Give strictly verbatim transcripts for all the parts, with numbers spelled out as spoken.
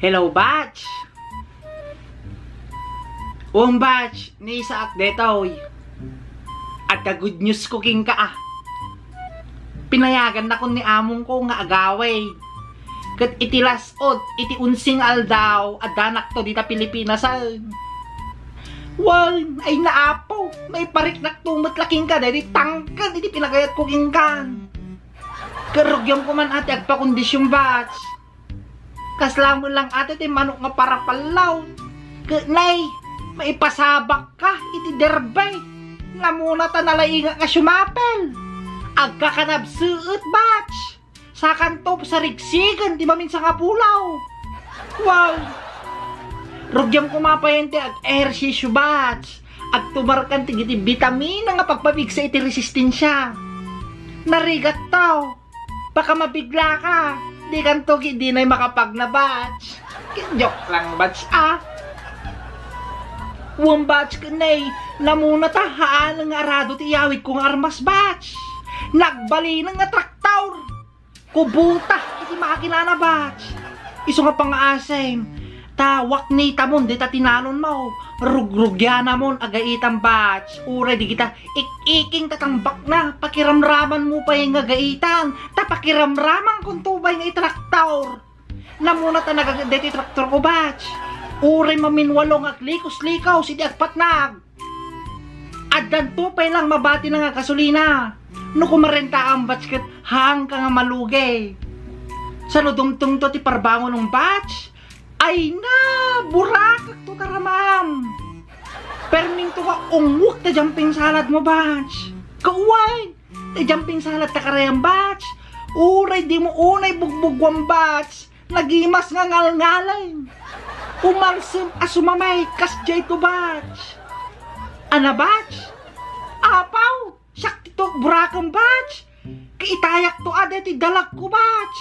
Hello, batch! Um, batch, ni Isaac detoy. Adda good news ko kenka, ah. Pinayagannakon ni amongko nga agawid. Ket iti las-ud, iti unseng aldaw, addanakto dita Pilipinas, ah. Wen, ay naapo, maipariknakto met la kenka, daydi tangked iti pinagayatko kenka. Ket rugiamko man a ti agpakondisyon, batch. Kasla met lang a ti manok nga parapallaw. Ket nay, maipasabakka iti derby. Namuna ta nalaingak nga sumapel. Agkakanabseet, batch. Sakanto, sarigsigen ti maminsan a pulaw. Wow! Rugiam koma pay ti ag-ehersisyo, batch. Agtumarkan ti iti bitamina nga pagpabigsa iti resistensia. Narigatto. Baka mabiglaka. Dikanto gidinay makapagna, batch. Joke lang, batch, ah. Wen, batch, ken nay, namuna ta, haan nga arado ti iyawidko nga armas, batch. Nagbalinen nga traktor. Kubota iti makinana, batch. Isu nga pangaasem, ta waknitamon dita tinalonmo, rugrugianamon agaitan, batch. Uray digita ik-iking tatambakna, pakiramramanmo pay nga agaitan, ta pakiramramankonto pay nga itraktor. Namuna ta nagaget daytoy traktorko, batch. Uray maminwalo nga aglikos-likos iti agpatnag. Addanto pay lang mabatina nga gasolina. No kumarentaam, batch, ket haanka nga malugi. Sano dumtengto ti parbangonem, batch? Ay na, burakekto taramam. Perminto nga ungwek ta jumping saladmo, batch. Kaaway, ta jumping salad ta karayam, batch. Uray dimo unay bugbugwam, batch. Nagimas nga ngalngalem. Umalsem a sumamay kasdiay to, batch. Ana, batch? Apaw, siak ti tukburakem, batch. Kaitayak to a daytoy dalagko, batch.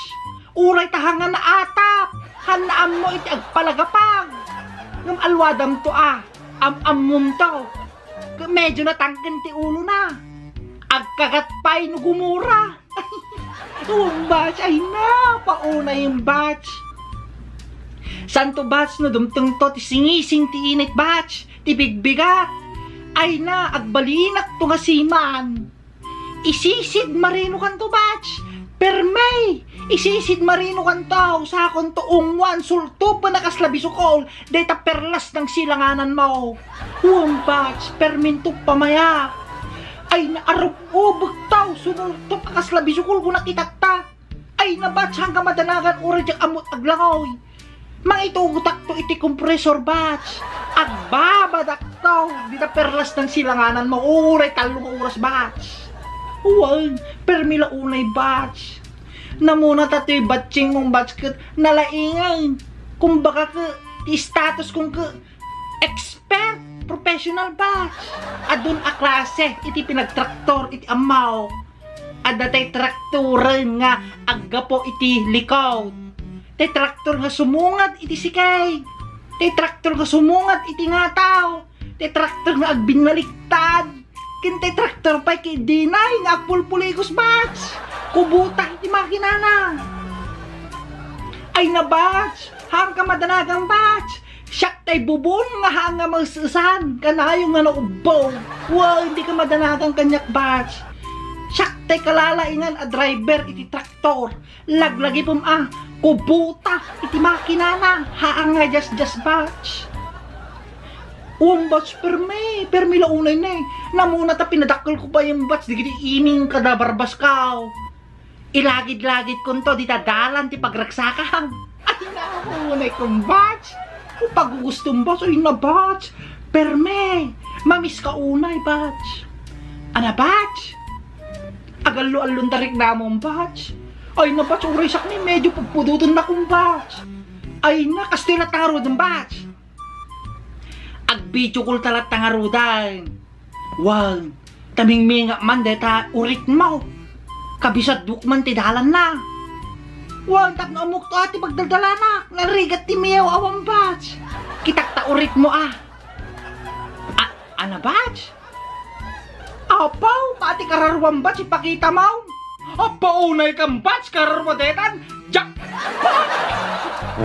Uray ta haan nga naatap, haan naammo iti agpalagapag. Ngem alwadam to a, am-ammom to. Ket medyo natangken ti ulona. Agkagat pay no gumura. Wen, batch, ay na, paunay, batch. Santo, batch, no dumtengto ti singising ti init, batch, ti bigbigat. Ay na, agbalinak to nga siman. Isisid marino kanto, batch. Permi, isisid marino kanto, sakon to ungwan, sultupen a kasla bisukol, dayta perlas ng silangananmo. Wen, batch, perminto pamaya. Ay, naarub-ubek taw, sumultop a kasla bisukol ko nakitatta. Ay, na, batch, haanka madanagan uray diak ammot aglangoy. Mangitugotak to iti compressor, batch. Agbabadak to. Dita perlas ng silangananmo uray tallo nga oras, batch. Wen, permi la unay, batch. Namuna ta toy batchingmo, batch, ket nalaingen. Kumbaga ket, ti status kong ket expert, professional, batch. Adun a klase iti pinagtraktor iti ammok. Adda tay traktoren nga aggapu iti likod. Tay traktor nga sumungad iti sikeg. Tay traktor nga sumungad iti ngataw. Tay traktor nga agbinnaliktad. Ken tay traktor pay ket dinay nga agpulpulikos, batch. Kubota iti makinana. Ay na, batch. Haanka madanagan, batch. Siak tay bubon nga haan nga maes-esan. Kanayon nga naubbo. Wow, dika madanagan kaniak, batch. Siak tay kalalaingan a driver iti traktor. Laglagipem a kubota iti makinana. Haan nga diasdias, batch. Wen, batch, permi, permi la unay ne. Namuna ta pinadakkelko pay, batch, digiti iming kada barbaskaw. Ilagid-lagidkonto dita dalan ti pagragsakam. Ay, naunay kom, batch. Pagugustom, batch. Ay na, batch. Permi, mamiska unay, batch. Ana, batch? Agallo-allon ta riknamom, batch. Ay na, batch, uray siak ni medyo pudpudotennakon, batch. Ay na, kastoy latta ngaruden, batch. Ag-video call ta latta ngaruden. Wen, tamingminga man dayta uritmo. Kabisadok man ti dalanna. Wen, tapno ammok to a ti pagdaldalanak. Narigat ti miyaw, awan, batch. Kitak ta uritmo a. A-, ana, batch? Apaw, pati kararuam, batch, ipakita mo. Apaw, unay kam, batch, kararua detan. Jackpot!